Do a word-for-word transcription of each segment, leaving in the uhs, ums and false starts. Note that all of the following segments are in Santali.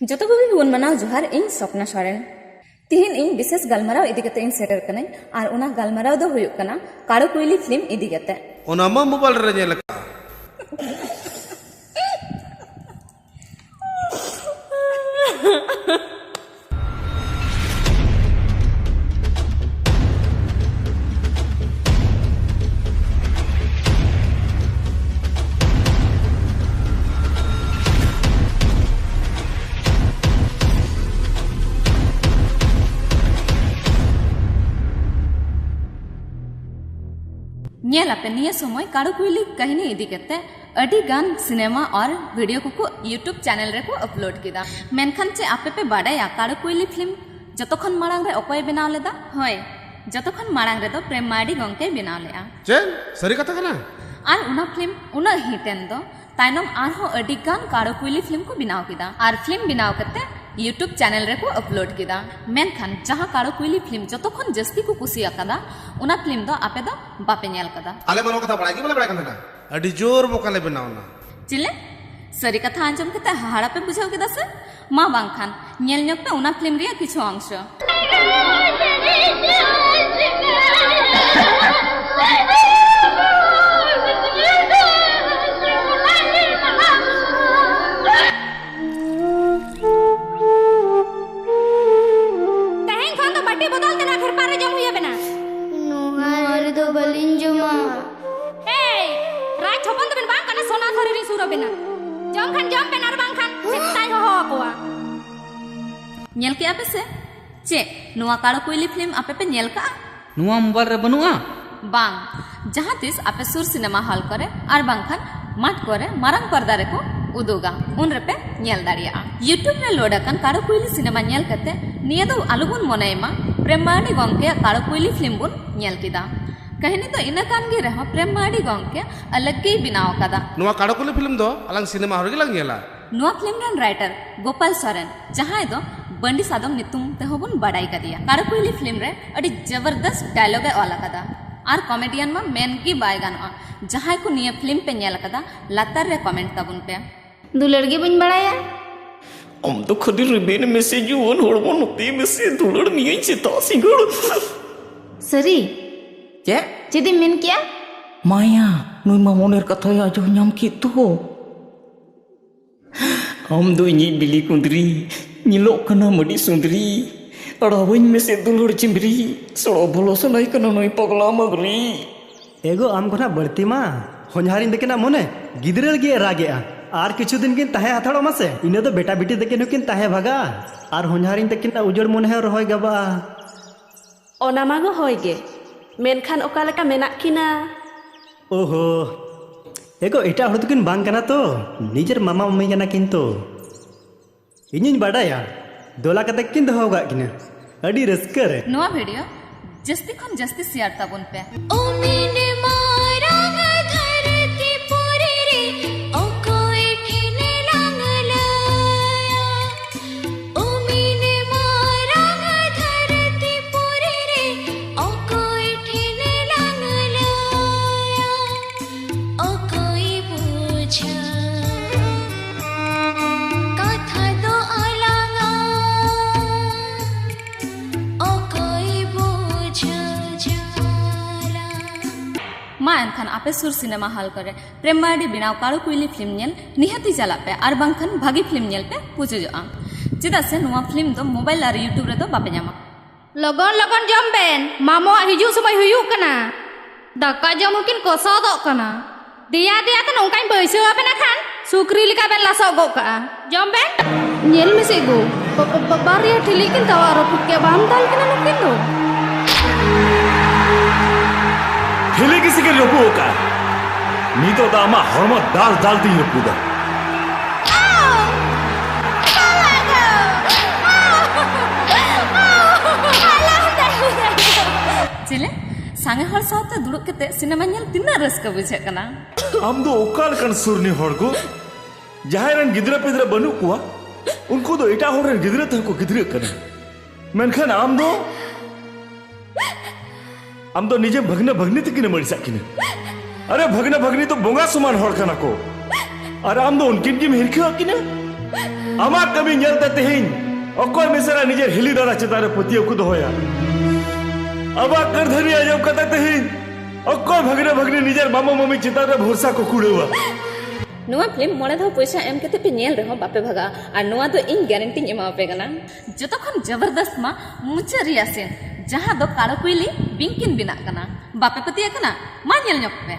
ᱡᱚᱛᱚ ᱠᱚᱜᱮ ᱵᱚᱱ ᱢᱟᱱᱟᱣ ᱡᱚᱦᱟᱨ᱾ ᱤᱧ ᱥᱚᱯᱱᱟ ᱥᱚᱨᱮᱱ᱾ ᱛᱤᱦᱤᱧ ᱤᱧ ᱵᱤᱥᱮᱥ ᱜᱟᱞᱢᱟᱨᱟᱣ ᱤᱫᱤ ᱠᱟᱛᱮ ᱤᱧ ᱥᱮᱴᱮᱨ ᱠᱟᱱᱟᱹᱧ, ᱟᱨ ᱚᱱᱟ ᱜᱟᱞᱢᱟᱨᱟᱣ ᱫᱚ ᱦᱩᱭᱩᱜ ᱠᱟᱱᱟ ᱠᱟᱲᱚ ᱠᱩᱭᱞᱤ ᱯᱷᱤᱞᱢ ᱤᱫᱤ ᱠᱟᱛᱮ᱾ ᱚᱱᱟ ᱢᱟ ᱢᱳᱵᱟᱭᱤᱞ ᱨᱮ ᱧᱮᱞ ᱟᱠᱟᱫ᱾ ᱧᱮᱞ ᱟᱯᱮ, ᱱᱤᱭᱟᱹ ᱥᱚᱢᱚᱭ ᱠᱟᱲᱚ ᱠᱩᱭᱞᱤ ᱠᱟᱹᱦᱱᱤ ᱤᱫᱤ ᱠᱟᱛᱮ ᱟᱹᱰᱤ ᱜᱟᱱ ᱥᱤᱱᱮᱢᱟ ᱟᱨ ᱵᱷᱤᱰᱤᱭᱳ ᱠᱚᱠᱚ YouTube ᱪᱮᱱᱮᱞ ᱨᱮᱠᱚ ᱟᱯᱞᱳᱰ ᱠᱮᱫᱟ᱾ ᱢᱮᱱᱠᱷᱟᱱ ᱪᱮᱫ ᱟᱯᱮ ᱯᱮ ᱵᱟᱰᱟᱭᱟ ᱠᱟᱲᱚ ᱠᱩᱭᱞᱤ ᱯᱷᱤᱞᱢ ᱡᱚᱛᱚ ᱠᱷᱚᱱ ᱢᱟᱲᱟᱝ ᱨᱮ ᱚᱠᱚᱭᱮ ᱵᱮᱱᱟᱣ ᱞᱮᱫᱟ? ᱦᱳᱭ, ᱡᱚᱛᱚ ᱠᱷᱚᱱ ᱢᱟᱲᱟᱝ ᱨᱮᱫᱚ ᱯᱨᱮᱢ ᱢᱟᱨᱰᱤ ᱜᱚᱢᱠᱮᱭ ᱵᱮᱱᱟᱣ ᱞᱮᱫᱼᱟ᱾ ᱪᱮᱫ? ᱥᱟᱹᱨᱤ ᱠᱟᱛᱷᱟ ᱠᱟᱱᱟ? ᱟᱨ ᱚᱱᱟ ᱯᱷᱤᱞᱢ ᱩᱱᱟᱹᱜ ᱦᱤᱴ ᱮᱱ ᱫᱚ ᱛᱟᱭᱱᱚᱢ ᱟᱨᱦᱚᱸ ᱟᱹᱰᱤ ᱜᱟᱱ ᱠᱟᱲᱚ ᱠᱩᱭᱞᱤ ᱯᱷᱤᱞᱢ ᱠᱚ ᱵᱮᱱᱟᱣ ᱠᱮᱫᱟ᱾ ᱟᱨ ᱯᱷᱤᱞᱢ ᱵᱮᱱᱟᱣ ᱠᱟᱛᱮ YouTube ᱪᱮᱱᱮᱞ ᱨᱮᱠᱚ ᱟᱯᱞᱳᱰ ᱠᱮᱫᱟ᱾ ᱢᱮᱱᱠᱷᱟᱱ ᱡᱟᱦᱟᱸ ᱠᱟᱲᱚ ᱠᱩᱭᱞᱤ ᱯᱷᱤᱞᱢ ᱡᱚᱛᱚ ᱠᱷᱚᱱ ᱡᱟᱹᱥᱛᱤ ᱠᱚ ᱠᱩᱥᱤ ᱟᱠᱟᱫᱟ, ᱚᱱᱟ ᱯᱷᱤᱞᱢ ᱫᱚ ᱟᱯᱮ ᱫᱚ ᱵᱟᱯᱮ ᱧᱮᱞ ᱠᱟᱫᱟ᱾ ᱟᱞᱮ ᱢᱟ ᱱᱚᱣᱟ ᱠᱟᱛᱷᱟ ᱵᱟᱲᱟᱭ ᱜᱮ ᱵᱟᱞᱮ ᱵᱟᱲᱟᱭ ᱠᱟᱱ ᱛᱟᱦᱮᱱᱟ᱾ ᱟᱹᱰᱤ ᱡᱳᱨ ᱵᱚᱠᱟ ᱞᱮ ᱵᱮᱱᱟᱣ ᱮᱱᱟ᱾ ᱪᱮᱞᱮ? ᱥᱟᱹᱨᱤ ᱠᱟᱛᱷᱟ ᱟᱸᱡᱚᱢ ᱠᱟᱛᱮ ᱦᱟᱦᱟᱲᱟ ᱯᱮ ᱵᱩᱡᱷᱟᱹᱣ ᱠᱮᱫᱟ ᱥᱮ? ᱢᱟ ᱵᱟᱝᱠᱷᱟᱱ ᱧᱮᱞ ᱧᱚᱜ ᱯᱮ ᱚᱱᱟ ᱯᱷᱤᱞᱢ ᱨᱮᱭᱟᱜ ᱠᱤᱪᱷᱩ ᱚᱝᱥᱚ᱾ ᱛᱮᱦᱮᱧ ᱠᱷᱚᱱ ᱫᱚ ᱵᱟᱹᱴᱤ ᱵᱚᱫᱚᱞ ᱛᱮ ᱱᱚᱣᱟ ᱠᱷᱮᱨᱯᱟ ᱨᱮ ᱡᱚᱢ ᱦᱩᱭ ᱟᱵᱮᱱᱟ᱾ ᱱᱚᱣᱟ ᱨᱮᱫᱚ ᱵᱟᱹᱞᱤᱧ ᱡᱚᱢᱟ᱾ ᱮᱭ, ᱨᱟᱡᱽ ᱦᱚᱯᱚᱱ ᱫᱚᱵᱮᱱ ᱵᱟᱝ ᱠᱟᱱᱟ, ᱥᱚᱱᱟ ᱛᱷᱟᱹᱨᱤ ᱨᱤᱧ ᱥᱩᱨ ᱟᱵᱮᱱᱟ᱾ ᱡᱚᱢ ᱠᱷᱟᱱ ᱡᱚᱢ ᱵᱮᱱ, ᱟᱨ ᱵᱟᱝᱠᱷᱟᱱ ᱥᱮᱛᱟᱭ ᱦᱚᱦᱚ ᱟᱠᱚᱣᱟ᱾ ᱧᱮᱞ ᱠᱮᱜᱼᱟ ᱯᱮ ᱥᱮ? ᱪᱮᱫ ᱱᱚᱣᱟ ᱠᱟᱲᱚ ᱠᱩᱭᱞᱤ ᱯᱷᱤᱞᱢ ᱟᱯᱮ ᱯᱮ ᱧᱮᱞ ᱠᱟᱜᱼᱟ? ᱱᱚᱣᱟ ᱢᱳᱵᱟᱭᱤᱞ ᱨᱮ ᱵᱟᱹᱱᱩᱜᱼᱟ? ᱵᱟᱝ, ᱡᱟᱦᱟᱸ ᱛᱤᱥ ᱟᱯᱮ ᱥᱩᱨ ᱥᱤᱱᱮᱢᱟ ᱦᱚᱞ ᱠᱚᱨᱮ ᱟᱨ ᱵᱟᱝᱠᱷᱟᱱ ᱢᱟᱴᱷ ᱠᱚᱨᱮ ᱢᱟᱨᱟᱝ ᱯᱚᱨᱫᱟ ᱨᱮᱠᱚ ᱩᱫᱩᱜᱟ, ᱩᱱ ᱨᱮᱯᱮ ᱧᱮᱞ ᱫᱟᱲᱮᱭᱟᱜᱼᱟ᱾ YouTube ᱨᱮ ᱞᱳᱰ ᱟᱠᱟᱱ ᱠᱟᱲᱚ ᱠᱩᱭᱞᱤ ᱥᱤᱱᱮᱢᱟ ᱧᱮᱞ ᱠᱟᱛᱮ ᱱᱤᱭᱟᱹ ᱫᱚ ᱟᱞᱚᱵᱚᱱ ᱢᱚᱱᱮᱭ ᱢᱟ ᱯᱨᱮᱢ ᱢᱟᱨᱰᱤ ᱜᱚᱢᱠᱮᱭᱟᱜ ᱠᱟᱲᱚ ᱠᱩᱭᱞᱤ ᱯᱷᱤᱞᱢ ᱵᱚᱱ ᱧᱮᱞ ᱠᱮᱫᱟ᱾ ᱠᱟᱹᱦᱱᱤ ᱫᱚ ᱤᱱᱟᱹ ᱠᱟᱱ ᱜᱮ ᱨᱮᱦᱚᱸ ᱯᱨᱮᱢ ᱢᱟᱨᱰᱤ ᱜᱚᱢᱠᱮ ᱟᱞᱟᱜᱽ ᱜᱮᱭ ᱵᱮᱱᱟᱣ ᱟᱠᱟᱫᱟ᱾ ᱱᱚᱣᱟ ᱠᱟᱲᱚ ᱠᱩᱭᱞᱤ ᱯᱷᱤᱞᱢ ᱫᱚ ᱟᱞᱟᱝ ᱥᱤᱱᱮᱢᱟ ᱦᱚᱞ ᱨᱮᱜᱮ ᱞᱟᱝ ᱧᱮᱞᱟ᱾ ᱱᱚᱣᱟ ᱯᱷᱤᱞᱢ ᱨᱮᱱ ᱨᱟᱭᱴᱟᱨ ᱜᱳᱯᱟᱞ ᱥᱚᱨᱮᱱ, ᱡᱟᱦᱟᱸᱭ ᱫᱚ ᱵᱟᱹᱱᱰᱤ ᱥᱟᱫᱚᱢ ᱧᱩᱛᱩᱢ ᱛᱮᱦᱚᱸ ᱵᱚᱱ ᱵᱟᱰᱟᱭ ᱠᱟᱫᱮᱭᱟ᱾ ᱠᱟᱲᱚ ᱠᱩᱭᱞᱤ ᱯᱷᱤᱞᱢ ᱨᱮ ᱟᱹᱰᱤ ᱡᱚᱵᱚᱨᱫᱚᱥᱛ ᱰᱟᱭᱞᱚᱜ ᱮ ᱚᱞ ᱟᱠᱟᱫᱟ᱾ ᱟᱨ ᱠᱚᱢᱮᱰᱤᱭᱟᱱ ᱢᱟ ᱢᱮᱱ ᱜᱮ ᱵᱟᱭ ᱜᱟᱱᱚᱜᱼᱟ᱾ ᱡᱟᱦᱟᱸᱭ ᱠᱚ ᱱᱤᱭᱟᱹ ᱯᱷᱤᱞᱢ ᱯᱮ ᱧᱮᱞ ᱟᱠᱟᱫᱟ, ᱞᱟᱛᱟᱨ ᱨᱮ ᱠᱚᱢᱮᱱᱴ ᱛᱟᱵᱚᱱ ᱯᱮ᱾ ᱫᱩᱞᱟᱹᱲ ᱜᱮ ᱵᱟᱹᱧ ᱵᱟᱲᱟᱭᱟ᱾ ᱟᱢ ᱫᱚ ᱠᱷᱟᱹᱞᱤ ᱨᱮᱵᱮᱱ ᱢᱮᱥᱮ ᱡᱩᱣᱟᱹᱱ ᱦᱚᱲᱢᱚ ᱱᱚᱛᱮ ᱢᱮᱥᱮ ᱫᱩᱞᱟᱹᱲ ᱢᱤᱭᱟᱹᱧ ᱥᱮᱛᱟᱜ ᱥᱤᱸᱜᱟᱹᱲ᱾ ᱥᱟᱹᱨᱤ? ᱪᱮᱫ? ᱪᱮᱫ ᱮᱢ ᱢᱮᱱ ᱠᱮᱜᱼᱟ? ᱢᱟᱭᱟ, ᱱᱩᱭ ᱢᱟ ᱢᱚᱱᱮᱨ ᱠᱟᱛᱷᱟᱭ ᱟᱸᱡᱚᱢ ᱧᱟᱢ ᱠᱮᱫ ᱫᱚ᱾ ᱟᱢ ᱫᱚ ᱤᱧᱤᱡ ᱵᱤᱞᱤ ᱠᱩᱸᱫᱽᱨᱤ, ᱧᱮᱞᱚᱜ ᱠᱟᱱᱟᱢ ᱟᱹᱰᱤ ᱥᱩᱸᱫᱽᱨᱤ᱾ ᱟᱲᱟᱣᱟᱹᱧ ᱢᱮᱥᱮ ᱫᱩᱞᱟᱹᱲ ᱪᱤᱢᱵᱽᱨᱤ, ᱥᱚᱲᱚ ᱵᱚᱞᱚ ᱥᱟᱱᱟᱭ ᱠᱟᱱᱟ ᱱᱩᱭ ᱯᱟᱜᱽᱞᱟ ᱢᱟᱜᱽᱨᱤ᱾ ᱮᱜᱳ, ᱟᱢ ᱠᱷᱚᱱᱟᱜ ᱵᱟᱹᱲᱛᱤ ᱢᱟ ᱦᱚᱧᱦᱟᱨᱤᱧ ᱛᱟᱹᱠᱤᱱᱟᱜ ᱢᱚᱱᱮ ᱜᱤᱫᱽᱨᱟᱹ ᱞᱟᱹᱜᱤᱫ ᱮ ᱨᱟᱜᱮᱜᱼᱟ᱾ ᱟᱨ ᱠᱤᱪᱷᱩ ᱫᱤᱱ ᱠᱤᱱ ᱛᱟᱦᱮᱸ ᱦᱟᱛᱟᱲᱚᱜ ᱢᱟ ᱥᱮ, ᱤᱱᱟᱹ ᱫᱚ ᱵᱮᱴᱟ ᱵᱤᱴᱤ ᱛᱟᱹᱠᱤᱱ ᱦᱚᱸᱠᱤᱱ ᱛᱟᱦᱮᱸ ᱵᱷᱟᱜᱟᱜᱼᱟ᱾ ᱟᱨ ᱦᱚᱧᱦᱟᱨᱤᱧ ᱛᱟᱹᱠᱤᱱᱟᱜ ᱩᱡᱟᱹᱲ ᱢᱚᱱᱮ ᱦᱚᱸ ᱨᱚᱦᱚᱭ ᱜᱟᱵᱟᱜᱼᱟ᱾ ᱚᱱᱟ ᱢᱟ ᱜᱚ ᱦᱳᱭ ᱜᱮ, ᱢᱮᱱᱠᱷᱟᱱ ᱚᱠᱟ ᱞᱮᱠᱟ ᱢᱮᱱᱟᱜ ᱠᱤᱱᱟ? ᱳᱦᱳ, ᱮᱜᱳ, ᱮᱴᱟᱜ ᱦᱚᱲ ᱫᱚᱠᱤᱱ ᱵᱟᱝ ᱠᱟᱱᱟ ᱛᱚ, ᱱᱤᱡᱮᱨ ᱢᱟᱢᱟ ᱢᱟᱹᱢᱤ ᱠᱟᱱᱟ ᱠᱤᱱ ᱛᱚ᱾ ᱤᱧᱤᱧ ᱵᱟᱰᱟᱭᱟ, ᱫᱚᱞᱟ ᱠᱟᱛᱮ ᱠᱤᱱ ᱫᱚᱦᱚ ᱟᱠᱟᱫ ᱠᱤᱱᱟ ᱟᱹᱰᱤ ᱨᱟᱹᱥᱠᱟᱹ ᱨᱮ᱾ ᱱᱚᱣᱟ ᱵᱷᱤᱰᱤᱭᱳ ᱡᱟᱹᱥᱛᱤ ᱠᱷᱚᱱ ᱡᱟᱹᱥᱛᱤ ᱥᱮᱭᱟᱨ ᱛᱟᱵᱚᱱ ᱯᱮ᱾ ᱩᱢᱤᱱ ᱢᱟᱨᱟᱝ ᱫᱷᱟᱹᱨᱛᱤ ᱯᱩᱨᱤ ᱨᱮ ᱚᱠᱚᱭ ᱴᱷᱮᱱ ᱞᱟᱝ ᱞᱟᱹᱭᱟ? ᱩᱢᱤᱱ ᱢᱟᱨᱟᱝ ᱫᱷᱟᱹᱨᱛᱤ ᱯᱩᱨᱤ ᱨᱮ ᱚᱠᱚᱭ ᱴᱷᱮᱱ ᱞᱟᱝ ᱞᱟᱹᱭᱟ? ᱚᱠᱚᱭ ᱵᱩᱡᱷᱟᱹᱣ ᱠᱟᱛᱷᱟ ᱫᱚ ᱟᱞᱟᱝᱟ? ᱚᱠᱚᱭ ᱵᱩᱡᱷᱟᱹᱣ ᱡᱟᱞᱟ? ᱢᱟ ᱮᱱᱠᱷᱟᱱ ᱟᱯᱮ ᱥᱩᱨ ᱥᱤᱱᱮᱢᱟ ᱦᱚᱞ ᱠᱚᱨᱮ ᱯᱨᱮᱢ ᱢᱟᱨᱰᱤ ᱵᱮᱱᱟᱣ ᱠᱟᱲᱚ ᱠᱩᱭᱞᱤ ᱯᱷᱤᱞᱢ ᱧᱮᱞ ᱱᱤᱦᱟᱹᱛᱤ ᱪᱟᱞᱟᱜ ᱯᱮ, ᱟᱨ ᱵᱟᱝᱠᱷᱟᱱ ᱵᱷᱟᱹᱜᱤ ᱯᱷᱤᱞᱢ ᱧᱮᱞ ᱯᱮ ᱯᱩᱪᱩᱡᱚᱜᱼᱟ᱾ ᱪᱮᱫᱟᱜ ᱥᱮ ᱱᱚᱣᱟ ᱯᱷᱤᱞᱢ ᱫᱚ ᱢᱳᱵᱟᱭᱤᱞ ᱟᱨ YouTube ᱨᱮᱫᱚ ᱵᱟᱯᱮ ᱧᱟᱢᱟ᱾ ᱞᱚᱜᱚᱱ ᱞᱚᱜᱚᱱ ᱡᱚᱢ ᱵᱮᱱ, ᱢᱟᱢᱚᱣᱟᱜ ᱦᱤᱡᱩᱜ ᱥᱚᱢᱚᱭ ᱦᱩᱭᱩᱜ ᱠᱟᱱᱟ᱾ ᱫᱟᱠᱟ ᱡᱚᱢ ᱦᱚᱸᱠᱤᱱ ᱠᱚᱥᱚᱫᱚᱜ ᱠᱟᱱᱟ᱾ ᱫᱮᱭᱟ ᱫᱮᱭᱟ ᱛᱮ ᱱᱚᱝᱠᱟᱧ ᱵᱟᱹᱭᱥᱟᱹᱣ ᱟᱵᱮᱱᱟ ᱠᱷᱟᱱ ᱥᱩᱠᱨᱤ ᱞᱮᱠᱟ ᱵᱮᱱ ᱞᱟᱥᱚᱜ ᱜᱚᱜ ᱠᱟᱜᱼᱟ᱾ ᱡᱚᱢ ᱵᱮᱱ᱾ ᱧᱮᱞ ᱢᱮᱥᱮ ᱜᱳ, ᱵᱟ-, ᱵᱟ-, ᱵᱟ-, ᱵᱟᱨᱭᱟ ᱴᱷᱤᱞᱤ ᱠᱤᱱ ᱛᱟᱣᱟᱜ ᱨᱟᱹᱯᱩᱫ ᱠᱮᱫ, ᱵᱟᱢ ᱫᱟᱞ ᱠᱤᱱᱟ ᱱᱩᱠᱤᱱ ᱫᱚ᱾ ᱴᱷᱤᱞᱤ ᱜᱮ ᱥᱮ ᱠᱤᱱ ᱨᱟᱹᱯᱩᱫ ᱟᱠᱟᱫ᱾ ᱱᱤᱛᱚᱜ ᱫᱚ ᱟᱢᱟᱜ ᱦᱚᱲᱢᱚ ᱫᱟᱞ ᱫᱟᱞ ᱛᱤᱧ ᱨᱟᱹᱯᱩᱫᱟ᱾ ᱪᱮᱞᱮ, ᱥᱟᱸᱜᱮ ᱦᱚᱲ ᱥᱟᱶᱛᱮ ᱫᱩᱲᱩᱵ ᱠᱟᱛᱮ ᱥᱤᱱᱮᱢᱟ ᱧᱮᱞ ᱛᱤᱱᱟᱹᱜ ᱨᱟᱹᱥᱠᱟᱹ ᱵᱩᱡᱷᱟᱹᱜ ᱠᱟᱱᱟ᱾ ᱟᱢ ᱫᱚ ᱚᱠᱟ ᱞᱮᱠᱟᱱ ᱥᱩᱨᱱᱤ ᱦᱚᱲ ᱜᱳ? ᱡᱟᱦᱟᱸᱭ ᱨᱮᱱ ᱜᱤᱫᱽᱨᱟᱹ ᱯᱤᱫᱽᱨᱟᱹ ᱵᱟᱹᱱᱩᱜ ᱠᱚᱣᱟ, ᱩᱱᱠᱩ ᱫᱚ ᱮᱴᱟᱜ ᱦᱚᱲ ᱨᱮᱱ ᱜᱤᱫᱽᱨᱟᱹ ᱛᱮᱦᱚᱸ ᱠᱚ ᱜᱤᱫᱽᱨᱟᱹᱜ ᱠᱟᱱᱟ᱾ ᱢᱮᱱᱠᱷᱟᱱ ᱟᱢ ᱫᱚ, ᱟᱢ ᱫᱚ ᱱᱤᱡᱮ ᱵᱷᱟᱹᱜᱽᱱᱟᱹ ᱵᱷᱟᱹᱜᱽᱱᱤ ᱛᱟᱹᱠᱤᱱᱮᱢ ᱟᱹᱲᱤᱥᱟᱜ ᱠᱤᱱᱟ᱾ ᱟᱨᱮ, ᱵᱷᱟᱹᱜᱽᱱᱟᱹ ᱵᱷᱟᱹᱜᱽᱱᱤ ᱫᱚ ᱵᱚᱸᱜᱟ ᱥᱚᱢᱟᱱ ᱦᱚᱲ ᱠᱟᱱᱟ ᱠᱚ, ᱟᱨ ᱟᱢ ᱫᱚ ᱩᱱᱠᱤᱱ ᱜᱮᱢ ᱦᱤᱨᱠᱷᱟᱹᱣᱟᱜ ᱠᱤᱱᱟ᱾ ᱟᱢᱟᱜ ᱠᱟᱹᱢᱤ ᱧᱮᱞᱛᱮ ᱛᱮᱦᱮᱧ ᱚᱠᱚᱭ ᱢᱤᱥᱨᱟ ᱱᱤᱡᱮᱨ ᱦᱤᱞᱤ ᱫᱟᱫᱟ ᱪᱮᱛᱟᱱ ᱨᱮ ᱯᱟᱹᱛᱭᱟᱹᱣ ᱠᱚ ᱫᱚᱦᱚᱭᱟ? ᱟᱢᱟᱜ ᱠᱟᱹᱨᱫᱷᱟᱹᱱᱤ ᱟᱸᱡᱚᱢ ᱠᱟᱛᱮ ᱛᱮᱦᱮᱧ ᱚᱠᱚᱭ ᱵᱷᱟᱹᱜᱽᱱᱟᱹ ᱵᱷᱟᱹᱜᱽᱱᱤ ᱱᱤᱡᱮᱨ ᱢᱟᱢᱟ ᱢᱟᱢᱤ ᱪᱮᱛᱟᱱ ᱨᱮ ᱵᱷᱚᱨᱥᱟ ᱠᱚ ᱠᱩᱲᱟᱹᱣᱟ? ᱱᱚᱣᱟ ᱯᱷᱤᱞᱢ ᱢᱚᱬᱮ ᱫᱷᱟᱣ ᱯᱚᱭᱥᱟ ᱮᱢ ᱠᱟᱛᱮ ᱯᱮ ᱧᱮᱞ ᱨᱮᱦᱚᱸ ᱵᱟᱯᱮ ᱵᱷᱟᱜᱟᱜᱼᱟ, ᱟᱨ ᱱᱚᱣᱟ ᱫᱚ ᱤᱧ ᱜᱮᱨᱮᱱᱴᱤᱧ ᱮᱢᱟᱣᱟᱯᱮ ᱠᱟᱱᱟ᱾ ᱡᱚᱛᱚ ᱠᱷᱚᱱ ᱡᱚᱵᱚᱨᱫᱚᱥᱛ ᱢᱟ ᱢᱩᱪᱟᱹᱫ ᱨᱮᱭᱟᱜ ᱥᱤᱱ, ᱡᱟᱦᱟᱸ ᱫᱚ ᱠᱟᱲᱚ ᱠᱩᱭᱞᱤ ᱵᱤᱧ ᱠᱤᱱ ᱵᱮᱱᱟᱜ ᱠᱟᱱᱟ᱾ ᱵᱟᱯᱮ ᱯᱟᱹᱛᱭᱟᱹᱜ ᱠᱟᱱᱟ? ᱢᱟ ᱧᱮᱞ ᱧᱚᱜ ᱯᱮ᱾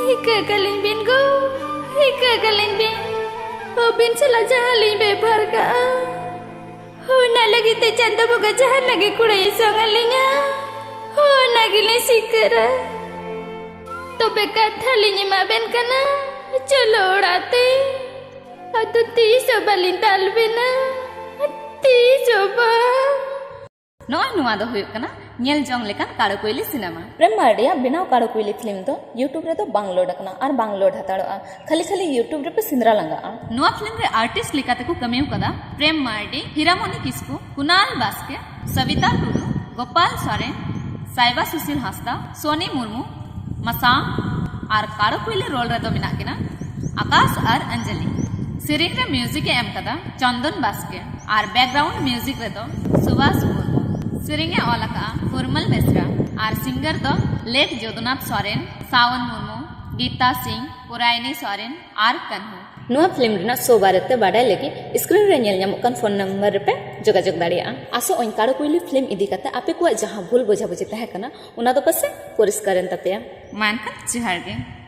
ᱦᱤᱠᱟᱹ ᱠᱟᱹᱞᱤᱧ ᱵᱤᱱ ᱜᱳ, ᱦᱤᱠᱟᱹ ᱠᱟᱹᱞᱤᱧ ᱵᱤᱱ᱾ ᱟᱹᱵᱤᱱ ᱥᱟᱞᱟᱜ ᱡᱟᱦᱟᱸ ᱞᱤᱧ ᱵᱮᱵᱷᱟᱨ ᱠᱟᱜᱼᱟ, ᱚᱱᱟ ᱞᱟᱹᱜᱤᱫ ᱛᱮ ᱪᱟᱸᱫᱚ ᱵᱚᱸᱜᱟ ᱡᱟᱦᱟᱱᱟᱜ ᱜᱮ ᱠᱩᱲᱟᱹᱭ ᱥᱚᱝ ᱟᱹᱞᱤᱧᱟ, ᱚᱱᱟ ᱜᱮᱞᱤᱧ ᱥᱤᱠᱟᱹᱨᱟ᱾ ᱛᱚᱵᱮ ᱠᱟᱛᱷᱟ ᱞᱤᱧ ᱮᱢᱟ ᱵᱮᱱ ᱠᱟᱱᱟ, ᱪᱚᱞᱚ ᱚᱲᱟᱜ ᱛᱮ᱾ ᱟᱫᱚ ᱛᱤᱥ ᱦᱚᱸ ᱵᱟᱹᱞᱤᱧ ᱫᱟᱞ ᱵᱮᱱᱟ, ᱛᱤᱥ ᱦᱚᱸ ᱵᱟᱝ᱾ ᱱᱚᱜᱼᱚᱭ ᱱᱚᱣᱟ ᱫᱚ ᱦᱩᱭᱩᱜ ᱠᱟᱱᱟ ᱧᱮᱞ ᱡᱚᱝ ᱞᱮᱠᱟᱱ ᱠᱟᱲᱚ ᱠᱩᱭᱞᱤ ᱥᱤᱱᱮᱢᱟ᱾ ᱯᱨᱮᱢ ᱢᱟᱨᱰᱤᱭᱟᱜ ᱵᱮᱱᱟᱣ ᱠᱟᱲᱚ ᱠᱩᱭᱞᱤ ᱯᱷᱤᱞᱢ ᱫᱚ YouTube ᱨᱮᱫᱚ ᱵᱟᱝ ᱞᱳᱰ ᱟᱠᱟᱱᱟ ᱟᱨ ᱵᱟᱝ ᱞᱳᱰ ᱦᱟᱛᱟᱲᱚᱜᱼᱟ, ᱠᱷᱟᱹᱞᱤ ᱠᱷᱟᱹᱞᱤ YouTube ᱨᱮᱯᱮ ᱥᱮᱸᱫᱽᱨᱟ ᱞᱟᱸᱜᱟᱜᱼᱟ᱾ ᱱᱚᱣᱟ ᱯᱷᱤᱞᱢ ᱨᱮ ᱟᱨᱴᱤᱥᱴ ᱞᱮᱠᱟᱛᱮ ᱠᱚ ᱠᱟᱹᱢᱤ ᱟᱠᱟᱫᱟ ᱯᱨᱮᱢ ᱢᱟᱨᱰᱤ, ᱦᱤᱨᱟᱢᱚᱱᱤ ᱠᱤᱥᱠᱩ, ᱠᱩᱱᱟᱞ ᱵᱟᱥᱠᱮ, ᱥᱚᱵᱤᱛᱟ ᱴᱩᱰᱩ, ᱜᱳᱯᱟᱞ ᱥᱚᱨᱮᱱ, ᱥᱟᱭᱵᱟ ᱥᱩᱥᱤᱞ ᱦᱟᱸᱥᱫᱟ, ᱥᱳᱱᱤ ᱢᱩᱨᱢᱩ, ᱢᱟᱥᱟᱝ ᱟᱨ ᱠᱟᱲᱚ ᱠᱩᱭᱞᱤ ᱨᱳᱞ ᱨᱮᱫᱚ ᱢᱮᱱᱟᱜ ᱠᱤᱱᱟ ᱟᱠᱟᱥ ᱟᱨ ᱚᱧᱡᱚᱞᱤ᱾ ᱥᱮᱨᱮᱧ ᱨᱮ ᱢᱤᱣᱡᱤᱠ ᱮ ᱮᱢ ᱠᱟᱫᱟ ᱪᱚᱱᱫᱚᱱ ᱵᱟᱥᱠᱮ ᱟᱨ ᱵᱮᱠᱜᱨᱟᱣᱩᱱᱰ ᱢᱤᱣᱡᱤᱠ ᱨᱮᱫᱚ ᱥᱩᱵᱷᱟᱥ ᱢᱩᱨᱢᱩ᱾ ᱥᱮᱨᱮᱧ ᱮ ᱚᱞ ᱟᱠᱟᱫᱼᱟ ᱯᱷᱩᱨᱢᱟᱞ ᱵᱮᱥᱨᱟ ᱟᱨ ᱥᱤᱝᱜᱟᱨ ᱫᱚ ᱞᱮᱴ ᱡᱚᱫᱩᱱᱟᱛᱷ ᱥᱚᱨᱮᱱ, ᱥᱟᱣᱚᱱ ᱢᱩᱨᱢᱩ, ᱜᱤᱛᱟ ᱥᱤᱝ, ᱯᱩᱨᱟᱭᱱᱤ ᱥᱚᱨᱮᱱ ᱟᱨ ᱠᱟᱹᱱᱦᱩ᱾ ᱱᱚᱣᱟ ᱯᱷᱤᱞᱢ ᱨᱮᱱᱟᱜ ᱥᱳ ᱵᱟᱨᱮᱛᱮ ᱵᱟᱰᱟᱭ ᱞᱟᱹᱜᱤᱫ ᱥᱠᱨᱤᱱ ᱨᱮ ᱧᱮᱞ ᱧᱟᱢᱚᱜ ᱠᱟᱱ ᱯᱷᱳᱱ ᱱᱟᱢᱵᱟᱨ ᱨᱮᱯᱮ ᱡᱳᱜᱟᱡᱳᱜᱽ ᱫᱟᱲᱮᱭᱟᱜᱼᱟ᱾ ᱟᱥᱚᱜ ᱟᱹᱧ ᱠᱟᱲᱚ ᱠᱩᱭᱞᱤ ᱯᱷᱤᱞᱢ ᱤᱫᱤ ᱠᱟᱛᱮ ᱟᱯᱮ ᱠᱚᱣᱟᱜ ᱡᱟᱦᱟᱸ ᱵᱷᱩᱞ ᱵᱩᱡᱷᱟᱵᱩᱡᱷᱤ ᱛᱟᱦᱮᱸ ᱠᱟᱱᱟ, ᱚᱱᱟ ᱫᱚ ᱯᱟᱥᱮᱡ ᱯᱚᱨᱤᱥᱠᱟᱨ ᱮᱱ ᱛᱟᱯᱮᱭᱟ᱾ ᱢᱟ ᱮᱱᱠᱷᱟᱱ ᱡᱚᱦᱟᱨ ᱜᱮ᱾